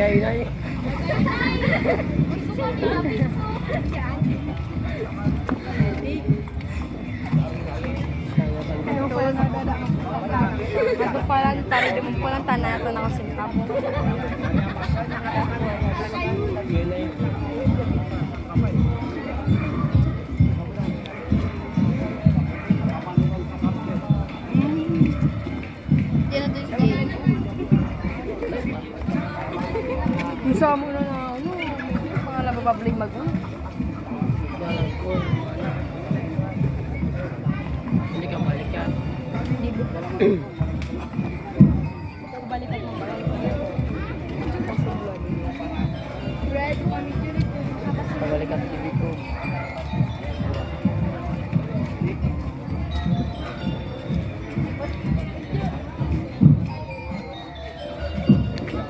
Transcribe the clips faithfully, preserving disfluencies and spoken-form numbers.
Ay, ay. Ako pa lang, tari, di mo pa lang tanato na ako sa tabo. Yan na to yung game. Ang samo na na, ano, mga nabababling mag-, Dalag ko, ano. Hindi ka balikan. Hindi ba? Balikan T V ko.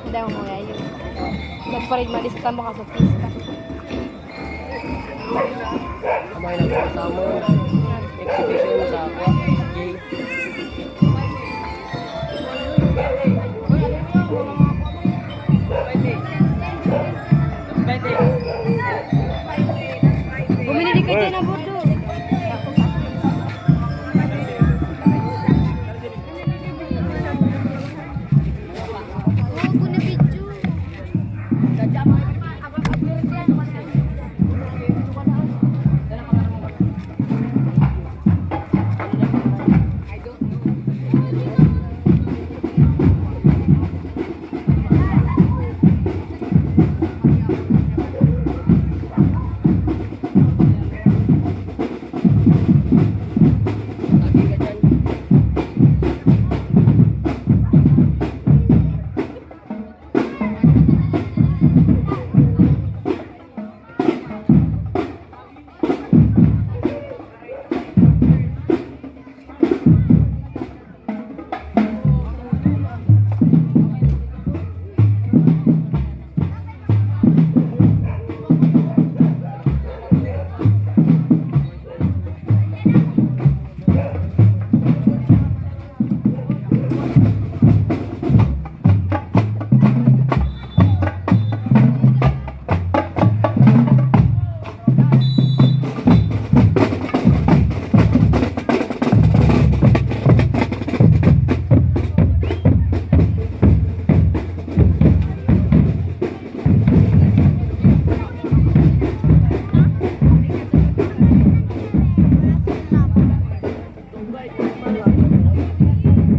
Daw mo ngayon. Nagparigmalis ka mo kaso pista. Kamay lang sa Samon. Exhibition sa Aqua. Gay. Bumili di kayo na bordo.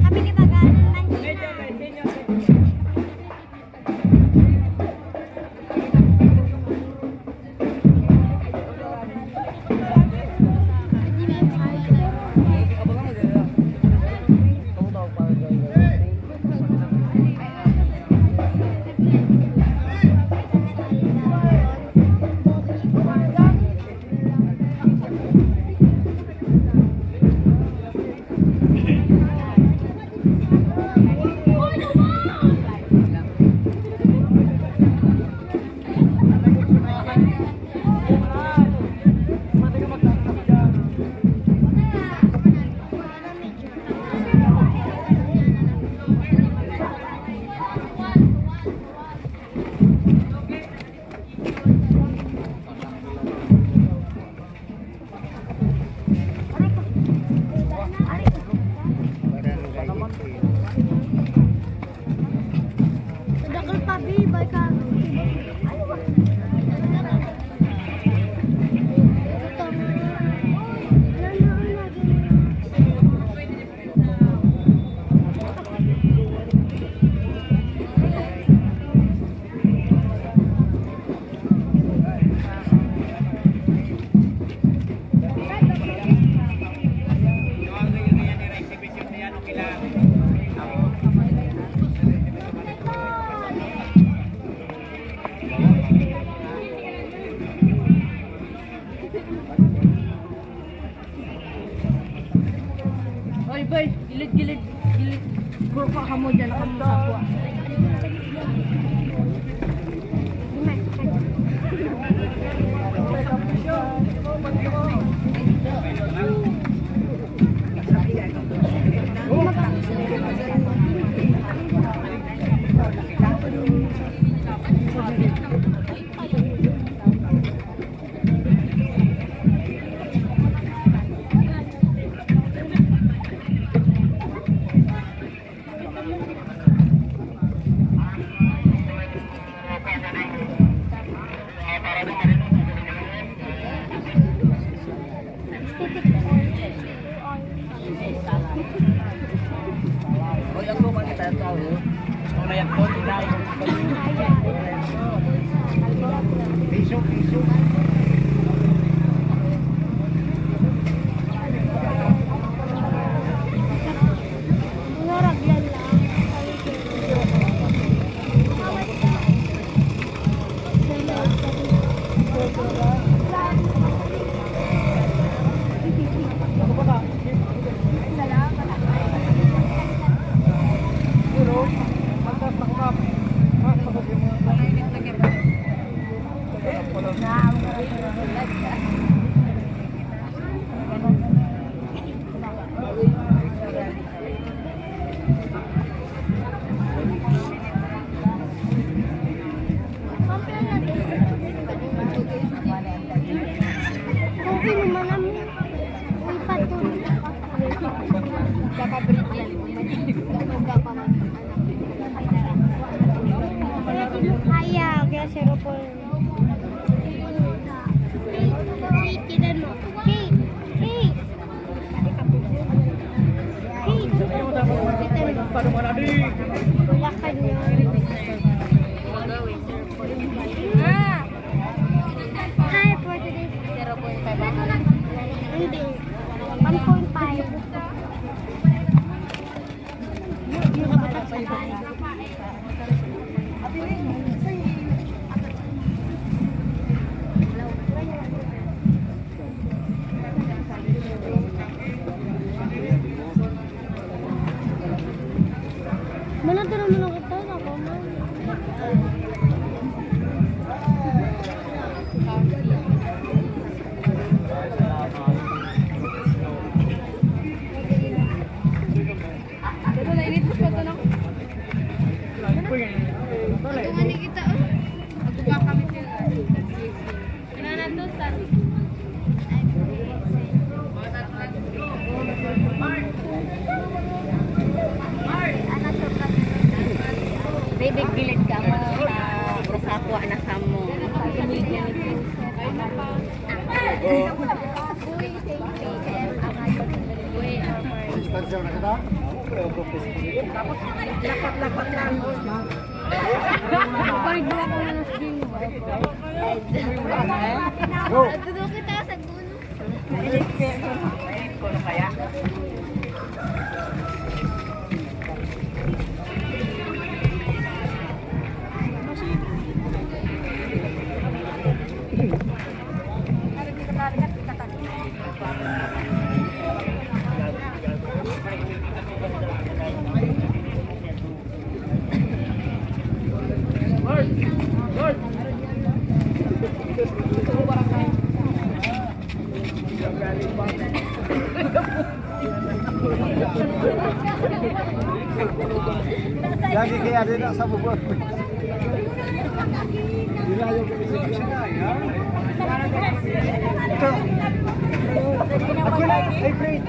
Kami ni Bagalan man siya. Dakul pa, bi, bay ka. Oy, boy, gilid, gilid, gilid. Puro ka kamo dyan, kamo sa kuha. Gusto ko na yan, Tol. Inay. Piso, piso. Naragyan lang. Hayag, ya, zero point. Hey, hey, tinan mo. Hey, hey. Hey, tinan mo. Wala ka niya. Ah! Hi, for today's zero point five. Hindi. One point five. Mana, tara mo lang ito, ako man. Pero nainit ko pa ito, no? Ito nga ni kita, oh. Nagkukuha kami, pero, ah, wala na to, sa Baby, gilid ka mo sa Rosacua na sa mo. Distansya na kita. Lapat-lapat lang. Pag dua ko na sa Go. Nagduduki tayo sa gulo. Lagi kaya din ang sa bubot. Ito. Ako na, favorite.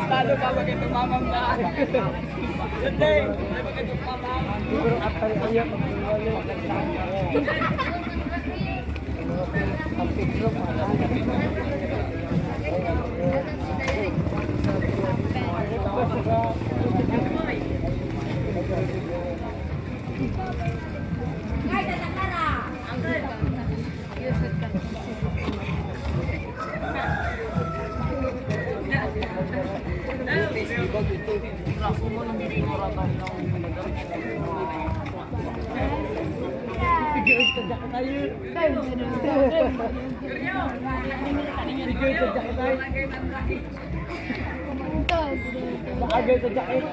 Talo ka, magandang mamang na. Good day. Pero at ang iya, Ikaw sa jacket ay. Bagay sa jacket.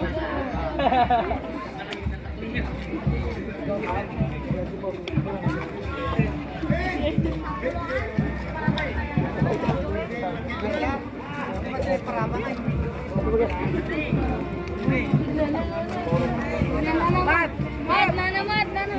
Mat! Mat! Nana, mat! Nana!